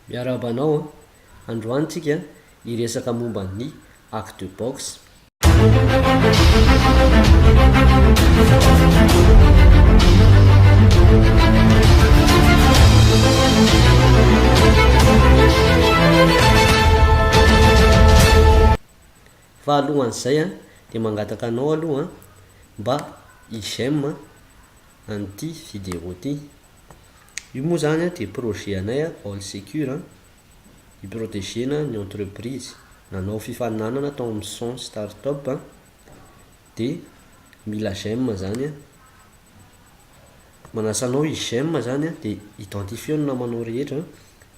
Miarahaba anao an! Androany tsika hiresaka momba ny Hack the Box. Fa alohan'izay an, dia mangataka anao aloha an, mba hi-j'aime an'ity vidéo ity. Io moa zany dia projet anay All Secure hi-proteger-na ny entreprise. Nanao fifaninanana tao amin'ny Son Startup dia mila j'aime zany an. Manasa anao hi-j'aime zany an, dia identifier ny namanao rehetra,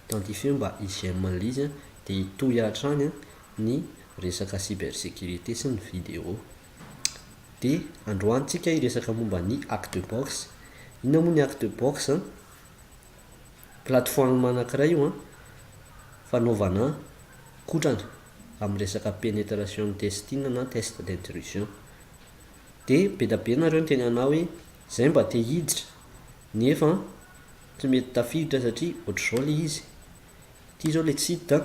identifier mba hi-j'aime an'ilay izy an, dia hitohy hatrany ny resaka cybersécurité sy ny vidéo. Dia androany tsika hiresaka momba ny Hack the Box. Inona moa ny Hack the Box an? Plateforme anankiray io an, fanaovana kotrana amin'ny resaka pénétration testing na test d'intrusion. Dia be dia be nareo niteny anah hoe zay mba te hiditra nefa tsy mety tafiditra satria ohatr'izao le izy. Ity zao le site an,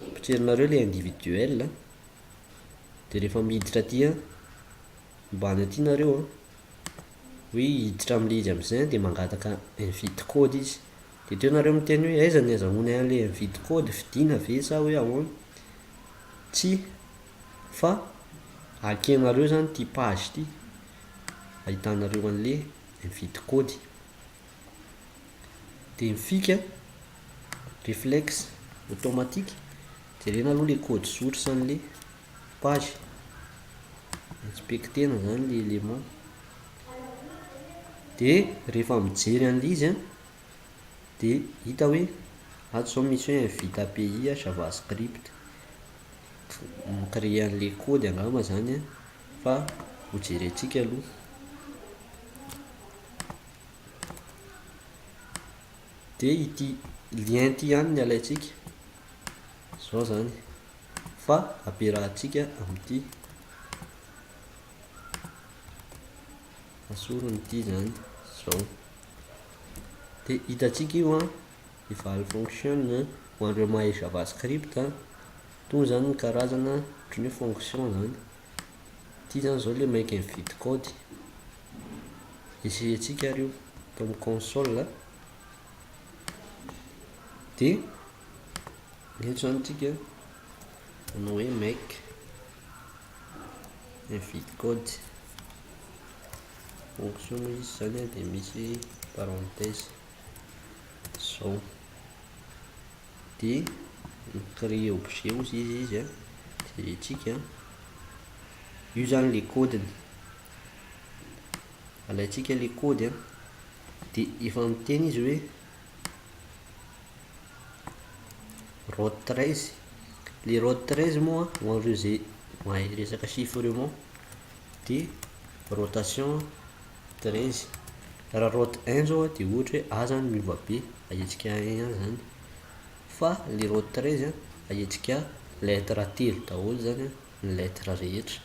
potserinareo le individuel. De rehefa miditra aty an, ambany aty nareo an, hoe hiditra amle izy amzay an de mangataka invite code izy, de teo nareo miteny hoe aiza ny azahoanay anle invite code, fidina ve sa hoe ahoana? Tsia fa hakenareo zany ty page ty ahitanareo anle invite code, de mifika reflexe automatique. Jerena aloha le code source an'le page, inspecter-na zany le élément, de rehefa mijery an'le izy an, de hita hoe ato zao misy hoe invite API javascript, mi-créer an'le code angamba zany an, fa ho jerentsika aloha. De ity lien ity ihany ny alaintsika. Zao zany fa ampiarahantsika amin'ity asorony ity zany zao de hitantsika io an eval fonction ho an'ireo mahay javascript an itony zany ny karazana ohatran'ny hoe fonction zany ity zany zao le make invite code essayer-tsika ary io atao amin'ny console de Eto zany tsika manao hoe make invite code fonction moa izy zany a de misy parenthèse zao de mi-créer objet ozy izy izy a jerentsika io zany le code-ny alaintsika le code a de efa miteny izy hoe Rot 13, le rot 13 moa ho an'ireo izay mahay resaka chiffrement de rotation 13, raha rot 1 zao de ohatra hoe A zany miova be ahetsika un ihany zany fa le rot 13 ahetsika lettre telo daholo zany ny lettre rehetra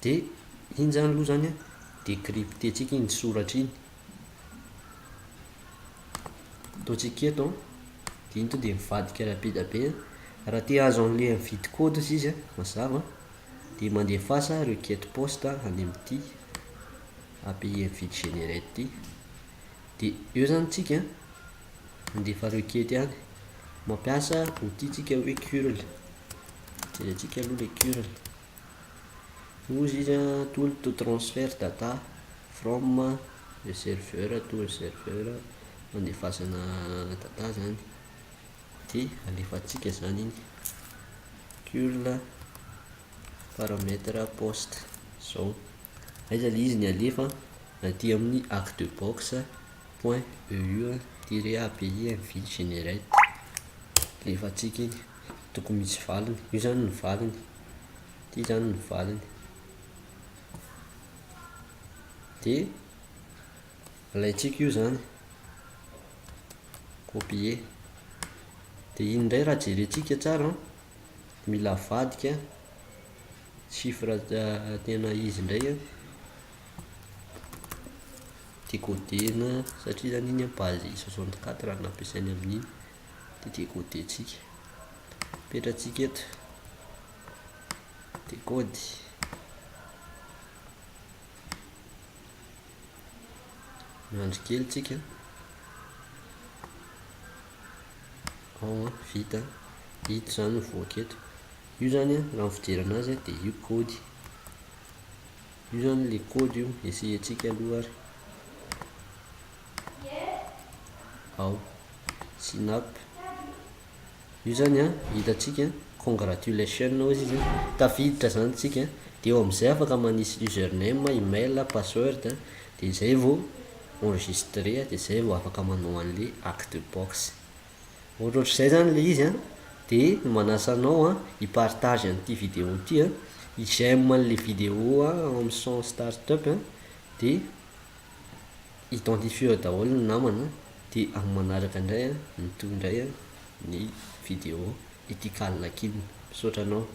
de iny zany aloha zany decrypter-tsika iny soratra iny. Ataontsika eto an, de iny to de mivadika rapide be an, raha te hahazo an'le invite code ozy izy an, mazava an, de mandefasa requête poste any amin'ity API invite generate ty, de eo zany tsika mandefa requête any, mampiasa outil tsika hoe curl, jerentsika aloha le curl. Ozy izy an, tool to transfer data from the serveur to a serveur, fandefasana data zany, de alefantsika zany iny, curl paramètre post zao, aiza le izy ny alefa aty amin'ny hack the box point eu tiret api invite generate, alefantsika iny, tokony misy valiny, io zany ny valiny. Ity zany ny valiny. De alaintsika io zany, copier. De iny indray raha jerentsika tsara an, mila avadika chiffre tena izy indray an. Decodena satria zany iny an base 64 no nampiasainy amin'iny de decodentsika. Apetratsika eto decode. Miandry kely tsika. Ao an, vita. Ito zany mivoaka eto. Io zany an, raha ny fijery anazy an, de io code. Io zany le code io, essayer-tsika aloha ary. Ao. Synap. Io zany an, hitantsika, congratulation hozy izy an, tafiditra zany tsika, de eo amizay afaka manisy username, email, password, de izay vao enregistrer, de zay vao afaka manao an'le hack the box. Ohatrohatr'izay zany le izy an, de manasa anao an hi-partage an'ity vidéo ity an, hi-j'aime an'le vidéo ao amin'ny son startup an, de identifier daholo ny namana, de amin'ny manaraka indray an, mitohy indray an ny vidéo Ethical Hacking. Misaotra anao.